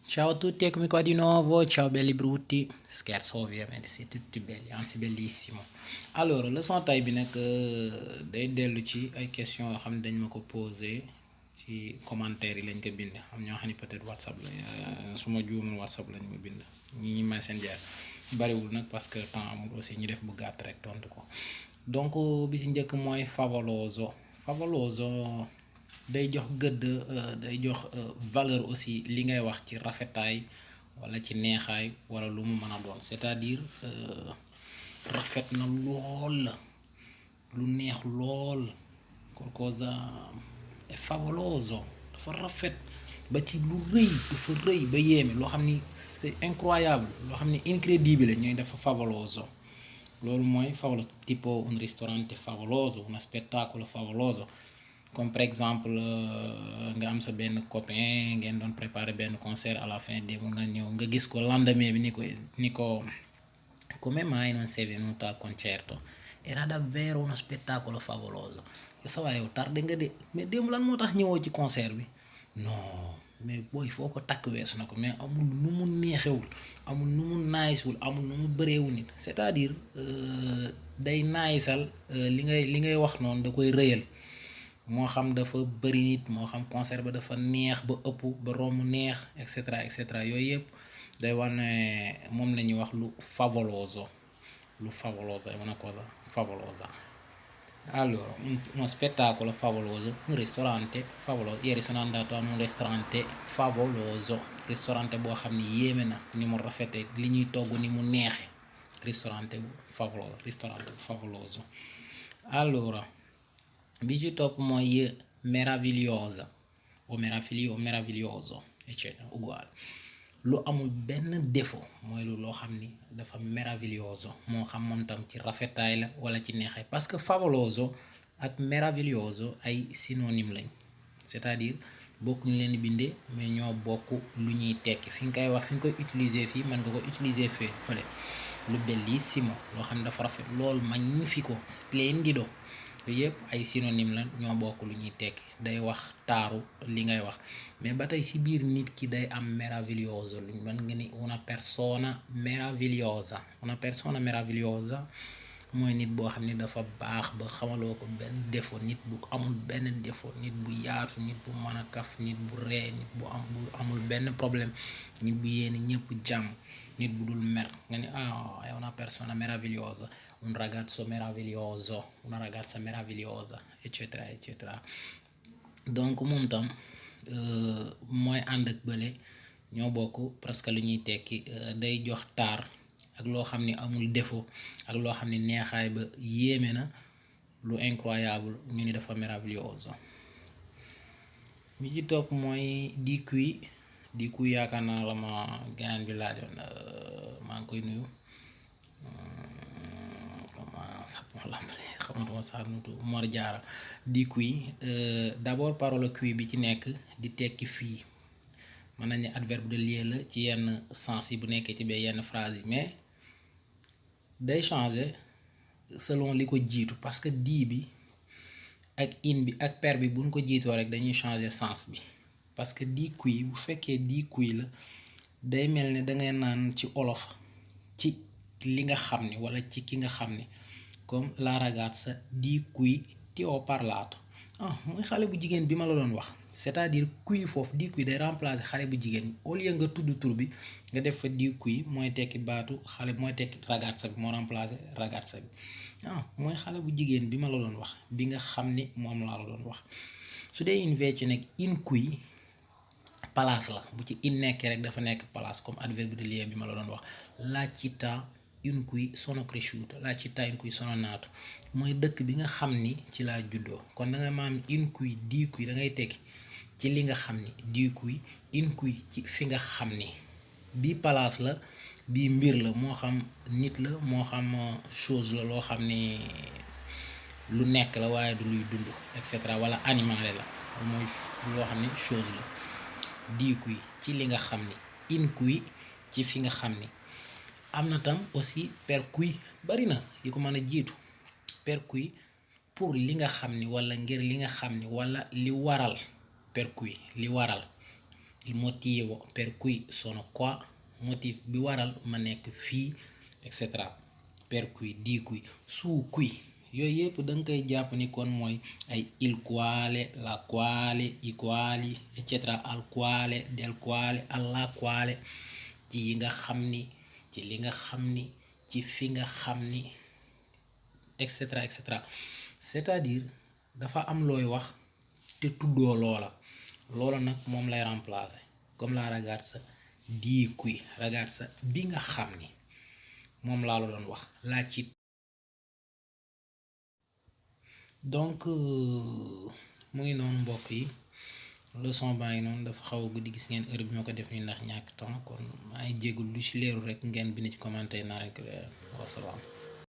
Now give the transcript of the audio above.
Ciao a tutti, eccomi qua di nuovo. Ciao belli brutti. Scherzo ovviamente, siete tutti belli, anzi bellissimo. Alors leçon tay bi nag day dellu ci ay questions yoo xam ne dañ ma ko posé ci commentaire yi lañ ko bind am ñoo xam ne peut-être WhatsApp la su ma juumul WhatsApp lañ ma bind ñi Messenger bariwul nag parce que temps amul aussi ñu def bu gàtt rek tontu ko. Donc bi ci njëkk mooy favoloso. Favoloso day jox gëdd day jox valeur aussi li ngay wax ci rafetaay wala ci neexaay wala lu mu mën a doon, c'est-à-dire rafet na lool lu neex lool qualcosa è favoloso dafa rafet ba ci lu rëy dafa rëy ba yéeme loo xam ni c'est incroyable loo xam ni incredibile ñooy dafa favoloso. Loolu mooy favoloso, tipo un ristorante favoloso, un spettacolo favoloso. Comme par exemple nga am sa benn copain ngeen doon préparer benn concert à la fin de nga ñëw nga gis ko lendemain bi ni ko come mai non sei venuto al concerto, era davvero uno spettacolo favoloso. Sa waay yow tardé nga de mais démb lan moo tax ñëwoo ci concert bi. Non mais booy foo ko takk weesu na ko, mais amul nu mu neexewul, amul nu mu naayiswul, amul nu mu bëreewul nit, c'est-à-dire day naayisal li ngay wax noonu da koy rëyal. Moo xam dafa bëri nit moo xam concert ba dafa neex ba ëpp ba romb neex et cetera yooyu yëpp day war ne moom la ñuy wax lu favoloso è una cosa favolosa. Allora uno spettacolo favoloso, un ristorante favoloso. Ieri sono andato a un ristorante favoloso, ristorante boo xam ni yéeme na ni mu rafete li ñuy togg ni mu neexe, ristorante favoloso. Allora bi ci topp mooy meravigliosa o meraviglioso eccetera uguale. Lu amul benn défaut mooy loo xam ni dafa meraviglioso, moo xam moom tam ci rafetaay la wala ci neexaay, parce que favoloso ak meraviglioso ay synonyme lañ, c'est-à-dire bokkuñ leen di bindee mais ñoo bokk lu ñuy tekki. fi nga koy wax fi nga koy utiliser fii mën nga ko utiliser fële. Lu bellissimo loo xam ne dafa rafet lool, magnifico, splendido, yooyu yëpp ay synonyme la ñoo bokk lu ñuy tekki, day wax taaru li ngay wax. mais ba tey ci biir nit ki day am meraviglioso lu mën nga ni una persona meravigliosa mooy nit boo xam ne dafa baax ba xamaloo ko benn défaut, nit bu amul benn défaut, nit bu yaatu, nit bu mën a kaf, nit bu ree, nit bu amul benn problème, nit bu yéene ñëpp jàmm, nit bu dul mer nga ni è una persona meravigliosa, un ragazzo meraviglioso, una ragazza meravigliosa eccetera. Donc moom tam mooy ànd ak bële ñoo bokk presque lu ñuy tekki, day jox taar ak loo xam ni amul défaut ak loo xam ni neexaay ba yéeme na, lu incroyable ñu ni dafa meraviglioso. mi ci topp mooy di qui yaakaar naa la ma gaan bi laajoon, maa ngi koy nuyu xamatuma sax nutu Mor Jaara. Di qui d'abord parole qui bi ci nekk di tekki fii, mën nañu adverbe de lieu la ci yenn sens yi bu nekkee ci ba yenn phrase yi, mais day changer selon li ko jiitu, parce que di bi ak in bi ak per bi buñ ko jiitoo rek dañuy changer sens bi. parce que di qui bu fekkee di qui la day mel ni dangay naan ci olof ci li nga xam ni wala ci ki nga xam ni, comme la ragazza di cui ti ho parlato, mooy xale bu jigéen bi ma la doon wax. c'est-à-dire qui foofu di qui day remplacer xale bu jigéen au lieu nga tudd tur bi nga def fa di qui mooy tekki baatu xale, mooy tekki ragazza bi moo remplacer ragazza bi. mooy xale bu jigéen bi ma la doon wax bi nga xam ni moom laa la doon wax. su dee invece nag in qui place la, bu ci in nekkee rek dafa nekk place, comme adverbe de lieu bi ma la doon wax. La città in cui sono cresciuto, la città in cui sono nato, mooy dëkk bi nga xam ni ci laa juddoo. kon da nga maam in cui di qui da ngay tekki ci li nga xam ni, di qui in cui ci fi nga xam ni. bii place la bii mbir la, moo xam nit la moo xam chose la loo xam ni lu nekk la waaye du luy dund et cetera, wala animale la mooy loo xam ni chose la. di qui ci li nga xam ni, in cui ci fi nga xam ni. am na tam aussi per cui, bari na yi ko mën a jiitu. per cui pour li nga xam ni wala ngir li nga xam ni wala li waral, per cui li waral il motivo per cui sono qua, motif bi waral ma nekk fii, et cetera. Per cui, di cui, su cui yooyu yëpp da nga koy jàpp ni kon mooy ay il quale, la quale, i quali, et cetera. Al quale, del quale, alla quale, ci yi nga xam ni, ci li nga xam ni, ci fi nga xam ni, et cetera et cetera. C'est-à-dire dafa am looy wax te tuddoo loola nag moom lay remplacer comme la ragazza di qui, ragazza bi nga xam ni moom laa la doon wax laa ci. Donc mu ngi noonu mbokk yi, leçon baa ngi noonu, dafa xaw a guddi, gis ngeen heure bi ma ko def nii ndax ñàkk temps, kon maa ngi jéggul lu ci leeru rek ngeen bind ci commentaire naa leen ko leeral. Wasalaam.